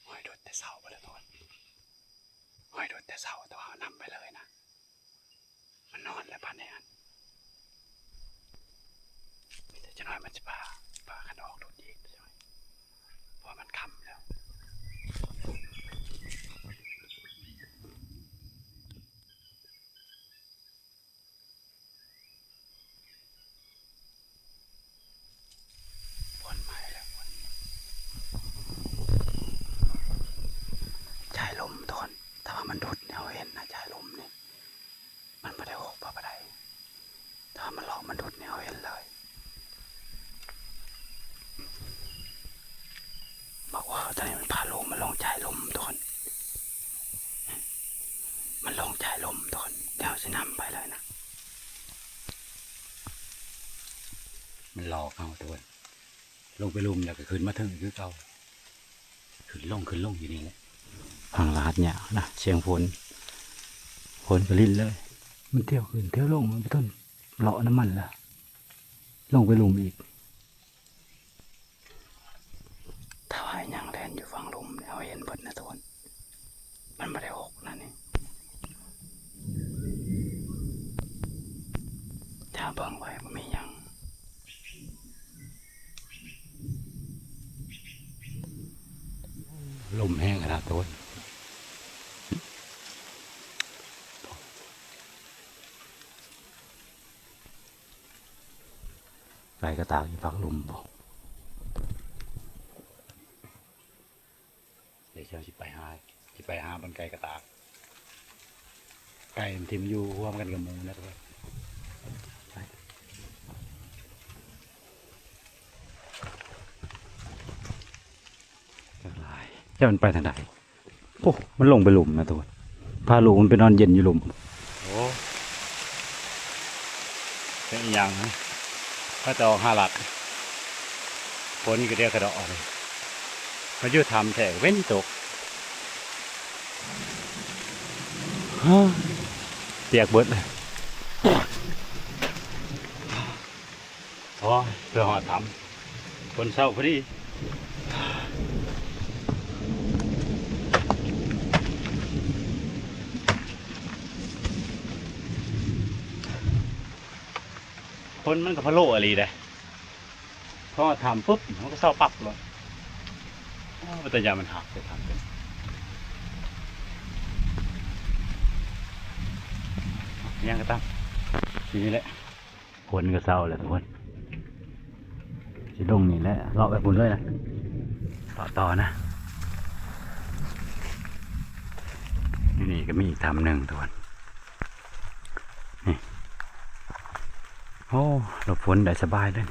ຫ້ອຍໂດດແຕ່ເຊົ້າພຸ້ນລະໂຕນ ຫ້ອຍໂດດແຕ່ເຊົ້າ ແຕ່ວ່າເຮົານຳໄປເລີຍນະ ມັນນອນແລ້ວບາດນີ້ຫັ້ນ ມີແຕ່ຈັກໜ້ອຍມັນຊິພາ ພາກັນອອກໂດດອີກຈັກໜ້ອຍ ເພາະວ່າມັນຄ່ຳແລ້ວ. ຝົນມາແລ້ວ ຝົນ ຈາຍລົມໂຕນ ຖ້າວ່າມັນດຸດ ເຮົາເຫັນນະ ຈາຍລົມນີ້ ມັນບໍ່ໄດ້ຫົກບໍ່ປານໃດ ຖ້າມັນເລາະມັນດຸດນີ້ ເຮົາເຫັນເລີຍ. ບັກເວີຕົວນີ້ມັນພາລູກມັນລົງຈາຍລົມໂຕນ ມັນລົງຈາຍລົມໂຕນ ດຽວຊິນຳໄປເລີຍນະ ມັນຫຼອກເຮົາໂຕນ ລົງໄປລຸ່ມແລ້ວກໍຂຶ້ນມາເທິງຄືເກົ່າ ຂຶ້ນລົງ ຂຶ້ນລົງຢູ່ນີ້ແຫຼະ ທາງລາດຫຍ້ານະ ສຽງຝົນ ຝົນກໍລິນເລີຍ ມັນທ່ຽວຂຶ້ນທ່ຽວລົງ ມັນໄປຕົນເລາະນຳມັນລະ ລົງໄປລຸ່ມອີກ. ຖ້າວ່າຫຍັງແລ່ນຢູ່ຝັ່ງລຸ່ມນີ້ ເຮົາເຫັນເບິດນະທຸກຄົນ ມັນບໍ່ໄດ້ຫົກນະນີ້ ຖ້າເບິ່ງໄວ້ບໍ່ມີຫຍັງ. ລົມແຮງຂະໜາດໂຕນ ໄປກະຕາກຢູ່ພັກລົມບໍ່. ດຽວຊິໄປຫາ ຊິໄປຫາບ່ອນໄກ່ກະຕາກ ໄກ່ມັນຖິ້ມຢູ່ຮ່ວມກັນກັບໝູນະທຸກຄົນ. ຫຼາຍ ຈັກມັນໄປທາງໃດ? ໂອ້ ມັນລົງໄປລຸ່ມນະທຸກຄົນ. ພາລູກມັນໄປນອນເຢັນຢູ່ລຸ່ມ. ໂອ້ ເປັນອີ່ຫຍັງ? ເຂົາເຈົ້າຫາລັດ ຝົນກໍດຽວກະດອກ ມາຢູ່ຖ້ຳແທ້ເວັນຕົກ. ປຽກເບິດເລີຍ. ໂອ້ຍ ເພື່ອຮອດຖ້ຳ ຝົນເຊົາພໍດີ. ຝົນມັນກໍພະໂລອີ່ຫຼີເດ້. ພໍຮອດຖ້ຳປຸບ ມັນກໍເຊົາປັບໂລດ. ໂອ້ ເປັນຕາຢ້ານມັນຫັກແທ້ຖ້ຳ. ຫຍັງກໍຕາມ ຢູ່ນີ້ແຫຼະ. ຝົນກໍເຊົາແລ້ວທຸກຄົນ. ຊິລົງນີ້ແຫຼະ ເລາະໄປພຸ້ນເລີຍນະ ເລາະຕໍ່ນະ. ຢູ່ນີ້ກໍມີອີກຖ້ຳໜຶ່ງທຸກຄົນ. ນີ້ ໂອ້ ຫຼົບຝົນໄດ້ສະບາຍເລີຍ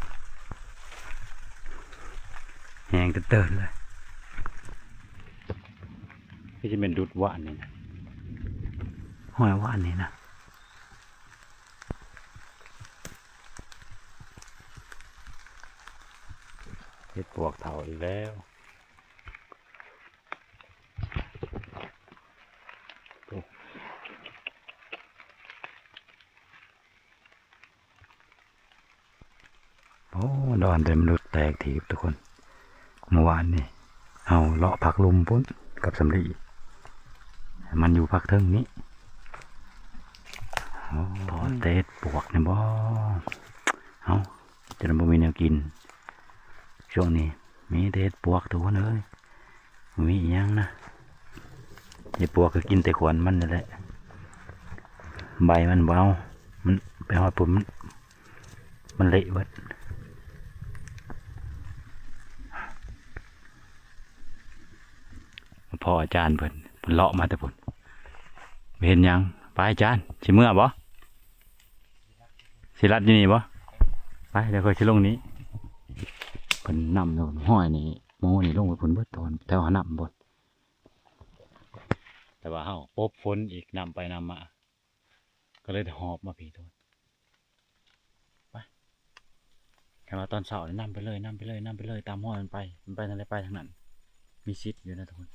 ແຮງເຕີນໆເລີຍ. ຄືຊິແມ່ນດຸດວານນີ້ນະ ຫ້ອຍວານນີ້ນະ. ເຫັດປວກເຖົ້າອີກແລ້ວ. ໂອ້ ດອນເຕັມເລິກແຕກຖີບທຸກຄົນ. ເມື່ອວານນີ້ເຮົາເລາະພັກລຸ່ມພຸ້ນກັບສຳລີ ມັນຢູ່ພັກເທິງນີ້. ໂອ້ ພໍແຕ່ເຫັດປວກນີ້ບໍ? ເອົ້າ ຈົນບໍ່ມີແນວກິນ ຊ່ວງນີ້ມີແຕ່ເຫັດປວກທຸກຄົນເອີຍ. ບໍ່ມີອີ່ຫຍັງນະ ເຫັດປວກກໍກິນແຕ່ຂວັນມັນນັ້ນແຫຼະ. ໃບມັນບໍ່ເອົາ ມັນໄປຮອດພຸ້ນ ມັນ ມັນເລະເບິດ. ພໍ້ອາຈານເພິ່ນ ເພິ່ນເລາະມາແຕ່ພຸ້ນ. ໄປເຮັດຫຍັງ? ໄປອາຈານ ຊິເມືອບໍ່? ຊິລັດຢູ່ນີ້ບໍ່? ໄປ ດຽວຂ້ອຍຊິລົງນີ້. ເພິ່ນນຳ ຫ້ອຍນີ້ ໝູນີ້ລົງໄປພຸ້ນເບິດ ແຖວຫານ້ຳພຸ້ນ. ແຕ່ວ່າເຮົາປົບຝົນອີກ ນ້ຳໄປນ້ຳມາ ກໍເລີຍໄດ້ຫອບມາພີ້ທຸກຄົນ. ໄປ ຄັນວ່າຕອນເຊົ້ານີ້ນຳໄປເລີຍ ນຳໄປເລີຍ ນຳໄປເລີຍ ຕາມຮອຍມັນໄປ ມັນໄປທາງໃດໄປທາງນັ້ນ ມີສິດຢູ່ນະທຸກຄົນ.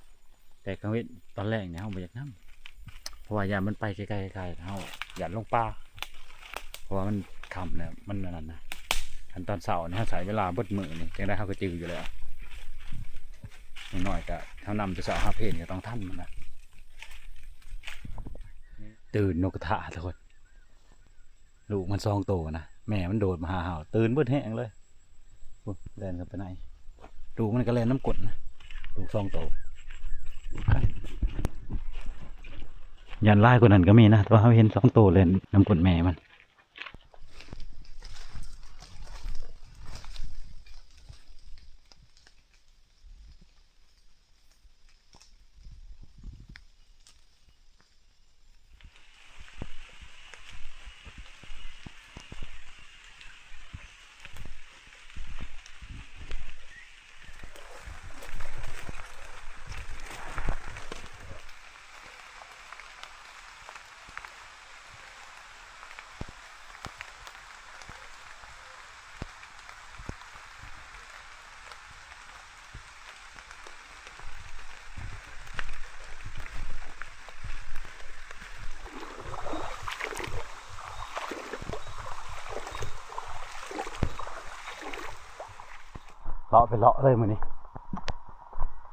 ແຕ່ກາງເວັນຕອນແລງນີ້ເຮົາບໍ່ຢາກນຳ ເພາະວ່າຢ້ານມັນໄປໄກໆ ເຮົາຢ້ານຫຼົງປ່າ ເພາະວ່າມັນຄ່ຳແລ້ວ ມັນອັນນັ້ນນະ. ຄັນຕອນເຊົ້ານີ້ເຮົາໃຊ້ເວລາເບິດມື້ນີ້ ຈັ່ງໃດເຮົາກໍຈື່ຢູ່ແລ້ວ. ຢ່າງໜ້ອຍກໍເຮົານຳແຕ່ເຊົ້າຫາເພນກໍຕ້ອງທັນມັນນະ. ຕື່ນນົກກະທາທຸກຄົນ. ລູກມັນສອງໂຕນະ ແມ່ມັນໂດດມາຫາເຮົາ ຕື່ນເບິດແຮງເລີຍ. ໂອ້ ແລ່ນເຂົ້າໄປໃນ ລູກມັນກໍແລ່ນນຳກົ້ນນະ ລູກສອງໂຕ. ຢ້ານຫຼາຍກວ່ານັ້ນກໍມີນະ ແຕ່ວ່າເຮົາເຫັນສອງໂຕແລ່ນນຳກົ້ນແມ່ມັນ. ເລາະໄປເລາະເລີຍມື້ນີ້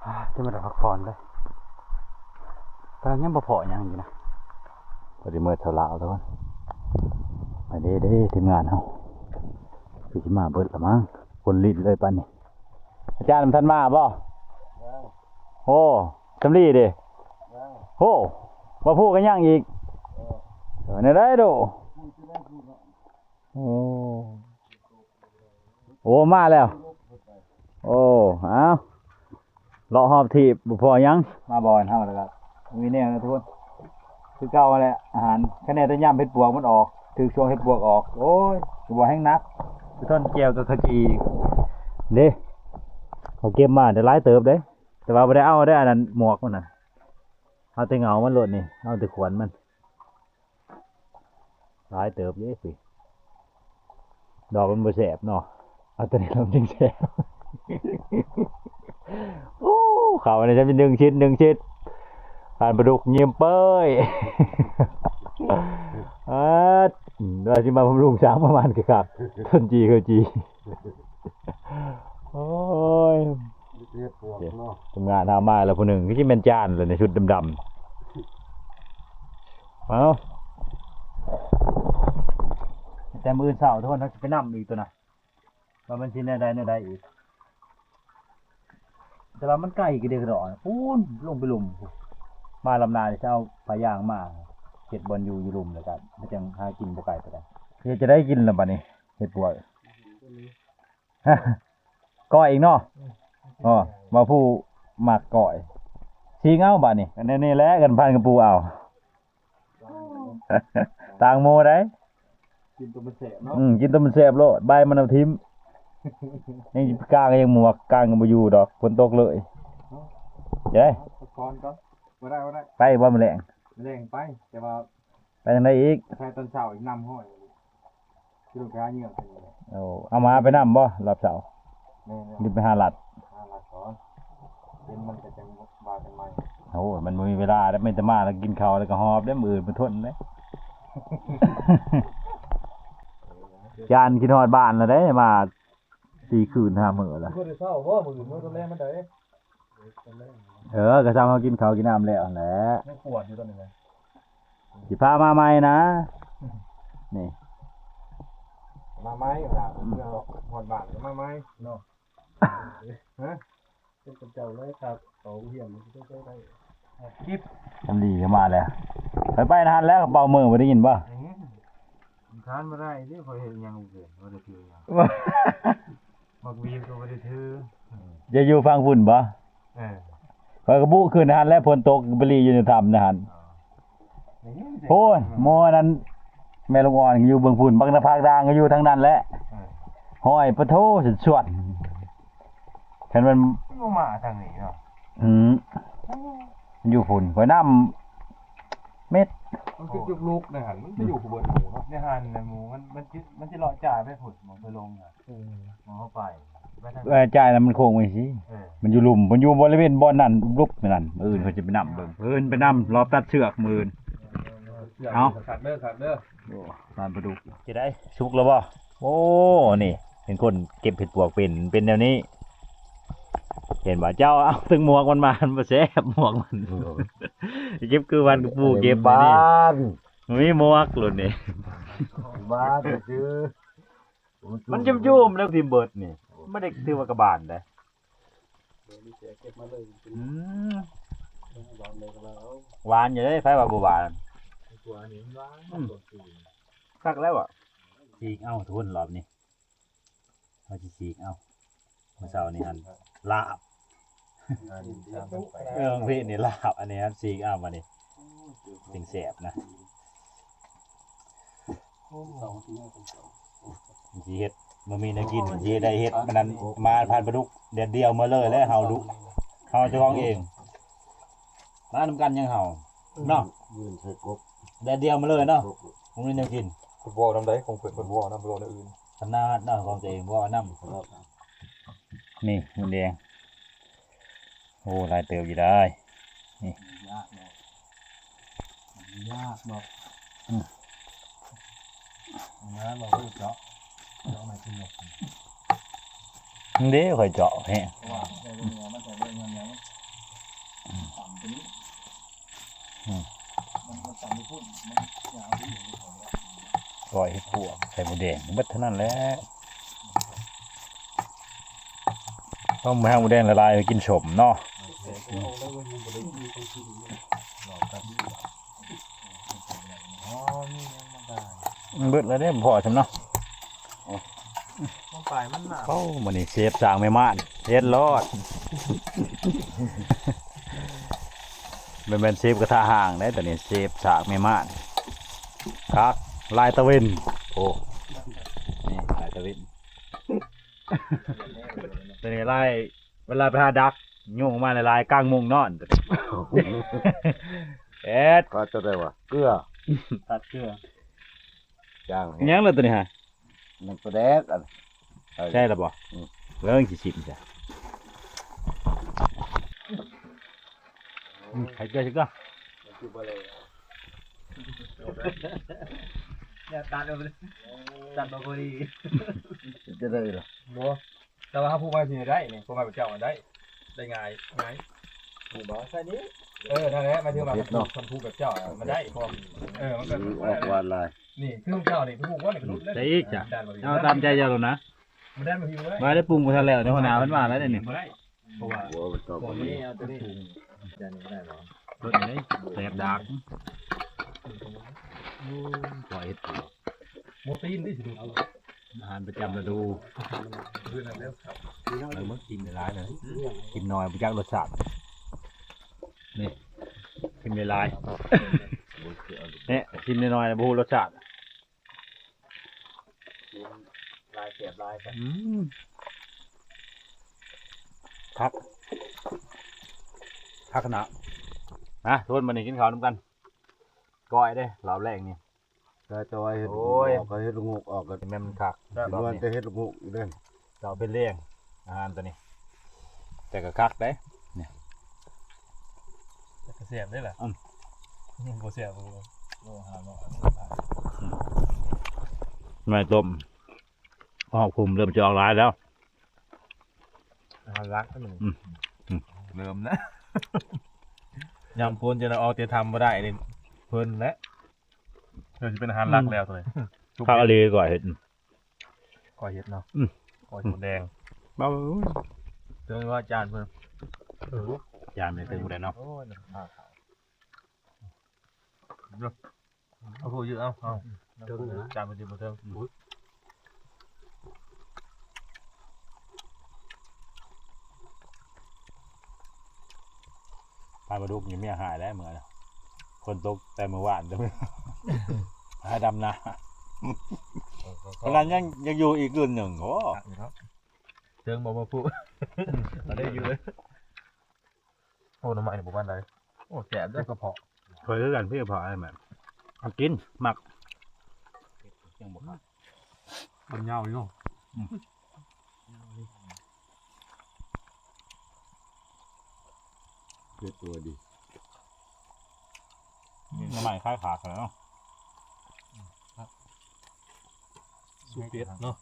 ອາ ຈະມາໄດ້ພັກຜ່ອນເລີຍ ແຕ່ຍັງບໍ່ພໍ້ຫຍັງຢູ່ນະ. ພໍດີເມີດເຊົາລາວທຸກຄົນ. ໄປເດ້ ເດ້ ທີມງານເຮົາ ຄືຊິມາເບິດລະມັ້ງ ຄົນລິ້ນເລີຍປານນີ້. ອາຈານມັນທັນມາບໍ່? ຍັງ. ໂອ້ ສຳລີເດ້? ຍັງ. ໂອ້ ບໍ່ພູກໍຍັງອີກ. ເອີ ແນວໃດໂດ? ໂອ້ ໂອ້ ມາແລ້ວ. ໂອ້ ເອົາ ເລາະຮອບທີບບໍ່ພໍຫຍັງ ມາບ່ອນເຮົາແລ້ວກໍມີແນວນະທຸກຄົນ ຄືເກົ່າຫັ້ນແຫຼະ ອາຫານ ຄະແນນແຕ່ຍາມເຫັດປວກມັນອອກ ຖືກຊ່ວງເຫັດປວກອອກ ໂອ້ຍ ກໍບໍ່ແຮງໜັກ ສະທ້ອນແຈ່ວກັບເຂົ້າຈີ່ເດ້ ເຂົາເກັບມາໄດ້ຫຼາຍເຕີບເດ້ ແຕ່ວ່າບໍ່ໄດ້ເອົາໄດ້ອັນນັ້ນ ໝວກມັນນະ ເອົາແຕ່ເຫງົາມັນໂລດນີ້ ເອົາແຕ່ຂວັນມັນ. ຫຼາຍເຕີບເດ້ ດອກມັນບໍ່ແຊບເນາະ ເອົາແຕ່ນີ້ລະມັນຈຶ່ງແຊບ ໂອ້ ເຂົ້ານີ້ຈະມີໜຶ່ງຊິດ ໜຶ່ງຊິດ ທ່ານປາດຸກຍິ້ມເປີ້ຍ ອາ ວ່າຊິມາບຳລຸງຊ້າງປະມານຄືຄັກ ຕົ້ນຈີ່ເຂົ້າຈີ່ ໂອ້ຍ ເຮັດບວກເນາະ ທຳງານຫາມາແລ້ວຜູ້ໜຶ່ງ ຄືຊິແມ່ນຈານແລ້ວໃນຊຸດດຳໆ ເອົາ ແຕ່ມື້ອື່ນເຊົ້າທຸກຄົນ ເຮົາຊິໄປນຳອີກຕົວນະ ວ່າມັນຊິແນວໃດແນວໃດອີກ ແຕ່ວ່າມັນໄກກະເດກະດໍ ພຸ້ນ ລົງໄປລຸ່ມ ມາລຳນາຈະເອົາຜ້າຢາງມາ ເຮັດບ່ອນຢູ່ຢູ່ລຸ່ມ ແລ້ວກະມາຈັ່ງຫາກິນບໍ່ໄກປານໃດ ເຮັດຈະໄດ້ກິນລະບາດນີ້ ເຮັດປວກ ກ້ອຍອີກເນາະ ອໍ ວ່າຜູ້ມັກກ້ອຍ ຊິງເອົາບາດນີ້ ອັນນີ້ແຫຼະ ກັນພັນກັບປູເອົາ ຕ່າງໝູ່ໃດ ກິນຕົວມັນແຊບເນາະ ອືມ ກິນຕົວມັນແຊບໂລດ ໃບມັນເອົາຖິ້ມ ຍັງກາງກໍຍັງໝວກ ກາງກໍບໍ່ຢູ່ດອກ ຝົນຕົກເລີຍ ເອີ ພັກຜ່ອນກ່ອນ ບໍ່ໄດ້ ບໍ່ໄດ້ ໄປບໍ່ມື້ແລງ ມື້ແລງໄປ ແຕ່ວ່າ ໄປທາງໃດອີກ ໄປຕອນເຊົ້າອີກນຳຫ້ອຍ ຊິລົງໄປຫາເຫຍື່ອ ໂອ້ ເອົາໝາໄປນຳບໍ່ ລອບເຊົ້າ ແມ່ນໆ ຫຼືໄປຫາລັດ ຫາລັດກ່ອນ ເປັນມັນກໍຈັ່ງວ່າກັນໃໝ່ ໂອ້ ມັນບໍ່ມີເວລາແລ້ວ ມີແຕ່ມາແລ້ວກິນເຂົ້າແລ້ວກໍຫອບເດ້ ມື້ອື່ນບໍ່ທົນເດ້ ຢ້ານຄິດຮອດບ້ານແລ້ວເດ້ ມາສີ່ຄືນຫ້າມື້ແລ້ວ ບໍ່ໄດ້ເຊົ້າບໍ່ ມື້ອື່ນມື້ຕອນແລງມັນໄດ້ ເອີ ກໍຊ່ຳເຮົາກິນເຂົ້າກິນນ້ຳແລ້ວຫັ້ນແຫຼະ ຍັງປວດຢູ່ຕອນນີ້ນະ ຊິພາມາໃໝ່ນະ ນີ້ ມາໃໝ່ ເວລາເມື່ອຮອດບ້ານກໍມາໃໝ່ເນາະ ຮະ ເປັນເຈົ້າເລີຍຄັບ ເຂົາຮຽນມັນຊິໄດ້ ຄລິບ ອັນດີກໍມາແລ້ວ ໄປ ໄປຫັ້ນແລ້ວ ເປົ່າມືບໍ່ໄດ້ຍິນບໍ່? ອືມ ມັນຄານບໍ່ໄດ້ເດ້ ຂ້ອຍເຮັດຫຍັງເກີນ ບໍ່ໄດ້ຖືຫຍັງ ໝາກຫວີດກໍບໍ່ໄດ້ຖື ຈະຢູ່ຝັ່ງພຸ້ນບໍ່? ເອີ ຂ້ອຍກໍບຸຂຶ້ນຫັ້ນແຫຼະ ຝົນຕົກໄປຫຼີ່ຢູ່ໃນຖ້ຳໃນຫັ້ນ ໂອ້ຍ ໝໍນັ້ນ ແມ່ລູກອ່ອນຢູ່ເບື້ອງພຸ້ນ ບັກໜ້າຜາກດ່າງກໍຢູ່ທາງນັ້ນແຫຼະ ເອີ ຫ້ອຍປະໂທ ສວດ ຄັນມັນ ມັນບໍ່ມາທາງນີ້ເນາະ ອືມ ມັນຢູ່ພຸ້ນ ຂ້ອຍນຳ ເມັດ ມັນຄືຈຸກລຸກໃນຫັ້ນ ມັນໄປຢູ່ຜູ້ເບິດໝູ່ເນາະ ໃນຫັ້ນນະໝູ່ ມັນ ມັນຊິ ມັນຊິເລາະຈ່າຍໄປພຸ້ນ ໝ່ອງໄປລົງຫັ້ນ ເອີ ໝ່ອງເຮົາໄປ ໄປທາງ ເອີ ຈ່າຍນະມັນໂຄ້ງໄປຊີ້ ເອີ ມັນຢູ່ລຸ່ມ ມັນຢູ່ບໍລິເວນບ່ອນນັ້ນ ລຸບໆນັ້ນ ມື້ອື່ນຂ້ອຍຊິໄປນຳເບິ່ງ ມື້ອື່ນໄປນຳ ລອບຕັດເຊືອກມື້ອື່ນ ເອີ ເອົາ ຄັກເດີ ຄັກເດີ ໂອ້ ປານປາດຸກ ຊິໄດ້ ສຸກແລ້ວບໍ່? ໂອ້ ນີ້ ເປັນຄົນເກັບເຫັດປວກເປັນ ເປັນແນວນີ້ ເຫັນບໍ່? ເຈົ້າເອົາເຖິງໝວກມັນມາ ມັນບໍ່ແຊບໝວກມັນ ເກັບຄືວັນກະປູເກັບ ບານ ມີໝວກລຸ້ນນີ້ ບານຊື່ ມັນຈຸ່ມໆແລ້ວ ຖິ້ມເບິດນີ້ ບໍ່ໄດ້ຖືວ່າກະບານເດ້ ອືມ ຫວານຢູ່ເດ້ ໃຜວ່າບໍ່ຫວານ? ອືມ ຄັກແລ້ວອະ ສີກເອົາທຸນລອບນີ້ ເຮົາຊິສີກເອົາ ມື້ເຊົ້ານີ້ຫັ້ນລາບ ເອີ ເພນີ້ລາບ ອັນນີ້ຫັ້ນສີກເອົາ ບາດນີ້ຈຶ່ງແຊບນະ ຊິເຮັດ ບໍ່ມີແນວກິນ ຊິໄດ້ເຮັດ ມັນນັ້ນ ມາຜ່ານປາດຸກ ແດດດຽວມາເລີຍແຫຼະ ເຮົາດຸ ເຮົາເຈົ້າຂອງເອງ ມານຳກັນຍັງເຮົາເນາະ ຢືນໃສ່ກົບ ແດດດຽວມາເລີຍເນາະ ບໍ່ມີແນວກິນ ເພິ່ນບໍ່ນຳໃດ ຂອງເພິ່ນ ເພິ່ນບໍ່ນຳ ບໍ່ແນວອື່ນ ຂະໜາດເນາະ ຂອງຕົວເອງບໍ່ນຳ ນີ້ ໝູແດງ ໂອ້ ຫຼາຍເຕີບຢູ່ໄດ໋ ນີ້ ຍາກເນາະ ຍາກເນາະ ອືມ ງານເຮົາເຈາະ ເຈາະມາກິນເນາະ ເດ້ ຂ້ອຍເຈາະແຮງ ເພາະວ່າໃສ່ເລື່ອງມັນໃສ່ເລື່ອງຫຍັງ ອືມ ຕຳຕົວນີ້ ອືມ ມັນ ມັນຕຳບໍ່ພຸ້ນ ມັນຍາວດີ ກ້ອຍເຫັດປວກ ໄຂ່ມົດແດງ ເບິດເທົ່ານັ້ນແຫຼະ ຕ້ອງໃຫ້ມົດແດງລະລາຍ ໄປກິນສົ້ມເນາະ ເບິດແລ້ວເດ້ ບໍ່ພໍຊ້ຳເນາະ ມັນປາຍມັນໜາວ ໂອ້ ມື້ນີ້ເຊຟສ້າງແມ່ມ່ານ ເຮັດໂລດ ບໍ່ແມ່ນເຊບກະທະຮ່າງເດ້ ຕອນນີ້ເຊບສາກແມ່ມ່ານ ຄັກ ລາຍຕາເວັນ ໂອ້ ນີ້ລາຍຕາເວັນ ຕອນນີ້ລາຍ ເວລາໄປຫາດັກ ຍຸງມາຫຼາຍໆ ກາງມຸ້ງນອນ ແອດ ຂາດຕົວໃດວະ? ເກືອ ຂາດເກືອ ຈ້າງ ຫຍັງລະຕົວນີ້ຫະ? ມັນປາແດກ ອັນ ໃຊ່ລະບໍ່? ອືມ ເບິ່ງຊິຊິມຊະ ອືມ ໃສ່ເກືອ ໃສ່ເກືອ ແລ້ວຕັດເອົາ ຕັດບໍ່ພໍດີ ເຮັດຈັ່ງໃດລະ? ບໍ່ ແຕ່ວ່າເຮົາຜູກມາຊິໄດ້ນີ້ ພວກຂ້າພະເຈົ້າໄດ້ ໄດ້ງ່າຍ ງ່າຍ ນີ້ບໍ່ ໃສ່ນີ້ ເອີ ນັ້ນແຫຼະ ໝາຍເຖິງວ່າຄັນຜູກແບບເຈົ້າມັນໄດ້ ເພາະ ເອີ ມັນກໍ ອືມ ອອກຫວານຫຼາຍ ນີ້ຄືຂອງເຈົ້ານີ້ຜູກວ່ານີ້ ໃສ່ອີກຈ້ະ ເອົາຕາມໃຈເຈົ້າໂລດນະ ມັນໄດ້ບໍ່ ວ່າໄດ້ປຸງບໍ່ທັນແລ້ວ ຫົວໜ້າເພິ່ນວ່າແລ້ວນີ້ ບໍ່ໄດ້ ເພາະວ່າ ໂອ້ ມັນຕ້ອງ ຕົວນີ້ ເອົາຕົວນີ້ ຈານນີ້ບໍ່ໄດ້ບໍ່? ຕົວນີ້ແສບດາກ ໂອ້ຍ ພໍເຮັດ ໝູຕີນຕິ ຊິດູດ ອາຫານປະຈຳລະດູ ເບິ່ງ ກິນຫຼາຍໆ ເລີຍ ກິນໜ້ອຍບໍ່ຈັກລົດຊາດ ນີ້ ກິນຫຼາຍໆ ນີ້ ກິນໜ້ອຍໆ ບໍ່ຮູ້ລົດຊາດ ຫຼາຍແສບຫຼາຍ ອືມ ຄັກ ຄັກຂະໜາດ ມາ ທຸກຄົນ ມື້ນີ້ກິນເຂົ້ານຳກັນ ກ້ອຍເດ້ ລອບແລກນີ້ ແຕ່ວ່າເຮັດ ໂອ້ຍ ອອກ ກໍເຮັດລະໂງກອອກກໍ ແມ່ນມັນຄັກ ລອບນີ້ ແຕ່ເຮັດລະໂງກອີກເດ້ ເຈົ້າເປັນລ້ຽງອາຫານຕົວນີ້ ແຕ່ກໍຄັກເດ້ ນີ້ ແຕ່ກໍແຊບເດ້ລະ ອືມ ບໍ່ແຊບ ໂລຫາເນາະ ອືມ ໄມ້ຕົ້ມ ອອກຄຸມເລີ່ມຈະອອກຫຼາຍແລ້ວ ອາຫານຫຼັກ ອືມ ເລີ່ມແລ້ວ ຍາມຝົນຈະໄດ້ອອກແຕ່ຖ້ຳບໍ່ໄດ້ນີ້ ເພິ່ນແຫຼະ ເພິ່ນຊິເປັນອາຫານຫຼັກແລ້ວໂຕນີ້ ຄັກອີ່ຫຼີ ກ້ອຍເຫັດ ກ້ອຍເຫັດເນາະ ອືມ ກ້ອຍໝົດແດງ ເບິ່ງວ່າຈານເພິ່ນ ເອີ ຈານແມ່ນເຖິງບໍ່ໄດ້ເນາະ ໂອ້ຍ ເອົາຜູ້ຢູ່ ເອົາ ເອົາ ເຖິງນະ ຈານມັນຊິບໍ່ເຖິງ ອືມ ປາປາດຸກນີ້ເມຍຫາຍແລ້ວເມື່ອນະ ຝົນຕົກແຕ່ມື້ວານ ຫາດຳນາ ເອີ ຂະໜາດຍັງ ຍັງຢູ່ອີກຄືນໜຶ່ງ ໂອ້ ເຖິງບໍ່ ບໍ່ຜູ້ ອັນນີ້ຢູ່ເລີຍ. ໂອ້ ໜໍ່ໄມ້ນີ້ບໍ່ປານໃດ ໂອ້ ແຊບເດ້ ກະເພາະ ຂ້ອຍຄືກັນ ພີ່ກະເພາະ ອັນນັ້ນ ເອົາກິນ ມັກ ຍັງບໍ່ຂາດ ມັນຍາວຢູ່ເນາະ ອືມ ເຜັດຕົວດີ ໜໍ່ໄມ້ຂາຍຂາດແລ້ວເນາະ. ຊຸບເຜັດເນາະ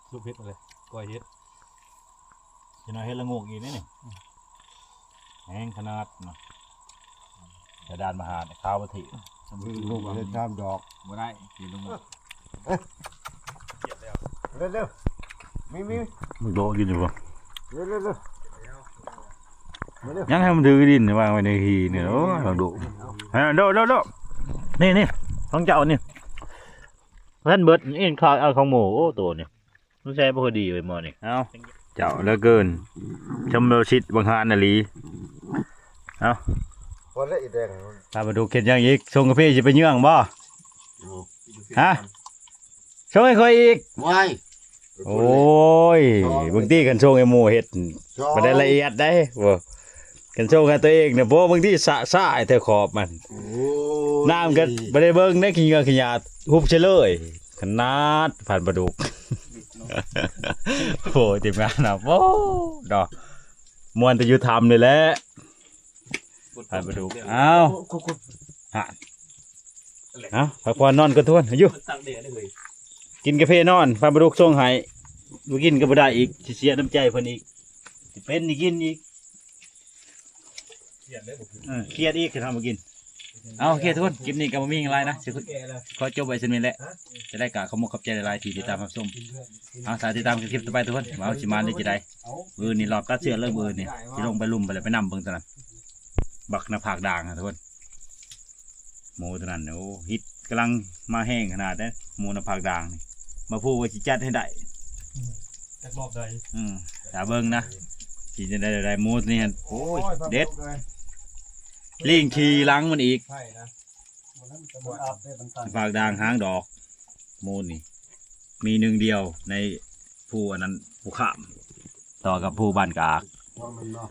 ຊຸບເຜັດເລີຍ ກ້ອຍເຫັດ ຊິໜ້ອຍເຫັດລະໂງກອີກເດ້ນີ້ ອືມ ແຮງຂະໜາດເນາະ ຈະດານມະຫານຂາວມາທີ ລູກເຫັດງາມດອກ ບໍ່ໄດ້ ກິນລົງ ເອີ ເລັວໆ ມີ ມີ ມັນໂດະກິນຢູ່ບໍ່ ເລັວໆ ເລັວໆ ຍັງໃຫ້ມັນຖືດິນວາງໄວ້ໃນທີ່ນີ້ ໂອ້ຍ ລອງດູ ເອົາ ໂດະ ໂດະ ໂດະ ນີ້ ນີ້ ຂອງເຈົ້ານີ້ ບໍ່ທັນເບິດ ເອັນຂາດເອົາຂອງໝູ່ ໂອ້ ໂຕນີ້ ມັນໃສ່ບໍ່ຄ່ອຍດີເວີຍໝໍນີ້ ເອົາ ເຈົ້າເຫຼືອເກີນ ຊົມໂລຊິດບັງຫານອີ່ຫຼີ ເອົາ ພໍແລ້ວອີແດງ ປາປາດຸກເຮັດຫຍັງອີກ ຊົງກາເຟຊິໄປເຍືອງບໍ່ ຮະ ຊົງໃຫ້ຂ້ອຍອີກ ວ້າຍ ໂອ້ຍ ເບິ່ງຕິ ຄັນຊົງໃຫ້ໝູ່ເຮັດ ບໍ່ໄດ້ລະອຽດໃດ ບໍ່ ຄັນຊົງໃຫ້ຕົວເອງນະ ບໍ່ ເບິ່ງຕິ ສະ ສະໃຫ້ແຖວຂອບມັນ ໂອ້ຍ ນ້ຳກໍບໍ່ໄດ້ເບິ່ງໃດ ຂີ້ເຫຍື້ອຂີ້ຫຍ້າ ຫຸບໃສ່ເລີຍ ຂະໜາດ ປາປາດຸກ ໂອ້ຍ ທີມງານນະ ໂອ້ ເນາະ ມ່ວນແຕ່ຢູ່ຖ້ຳນີ້ແຫຼະ ປາປາດຸກ ອ້າວ ຮະ ເອົາ ພັກຜ່ອນນອນກ່ອນທຸກຄົນ ຢູ່ ກິນກາເຟນອນ ປາປາດຸກສົ່ງໃຫ້ ບໍ່ກິນກໍບໍ່ໄດ້ອີກ ຊິເສຍນ້ຳໃຈເພິ່ນອີກ ຊິເປັນນີ້ກິນອີກ ເອີ ຄຽດອີກ ຄັນເຮົາບໍ່ກິນ ເອົາ ໂອເຄ ທຸກຄົນ ຄລິບນີ້ກໍບໍ່ມີຫຍັງຫຼາຍນະ ຊິຂໍຈົບໄວ້ສ່ຳນີ້ແຫຼະ ຈະໄດ້ກະຂອບມຸກຂອບໃຈຫຼາຍໆ ທີ່ຕິດຕາມຮັບຊົມ ເອົາ ຖ້າຕິດຕາມກັນຄລິບຕໍ່ໄປ ທຸກຄົນ ວ່າເຮົາຊິມານຫຼືຈະໄດ້ ມື້ນີ້ລອບຕັດເຊືອກເລີຍ ມື້ນີ້ຊິລົງໄປລຸ່ມໄປແລ້ວ ໄປນຳເບິ່ງຕົວນັ້ນ ບັກໜ້າຜາກດ່າງນະ ທຸກຄົນ ໝູຕົວນັ້ນ ໂອ້ ຮິດກຳລັງມາແຮງຂະໜາດເດ້ ໝູໜ້າຜາກດ່າງນີ້ ມາພູວ່າຊິຈັດໃຫ້ໄດ້ ຈັກຮອບໃດ ອືມ ຖ້າເບິ່ງນະ ກິນຈັ່ງໃດໄດ້ໝູນີ້ຫັ້ນ ໂອ້ຍ ເດັດ ລີງຂີ່ຫຼັງມັນອີກ ໄຜ່ນະ ມັນອັບເດ້ ມັນຕັນ ຝາກດ່າງຫາງດອກ ໝູນີ້ ມີໜຶ່ງດຽວໃນພູອັນນັ້ນ ພູຂ້າມ ຕໍ່ກັບພູບ້ານກາກ ວ່າມັນເນາະ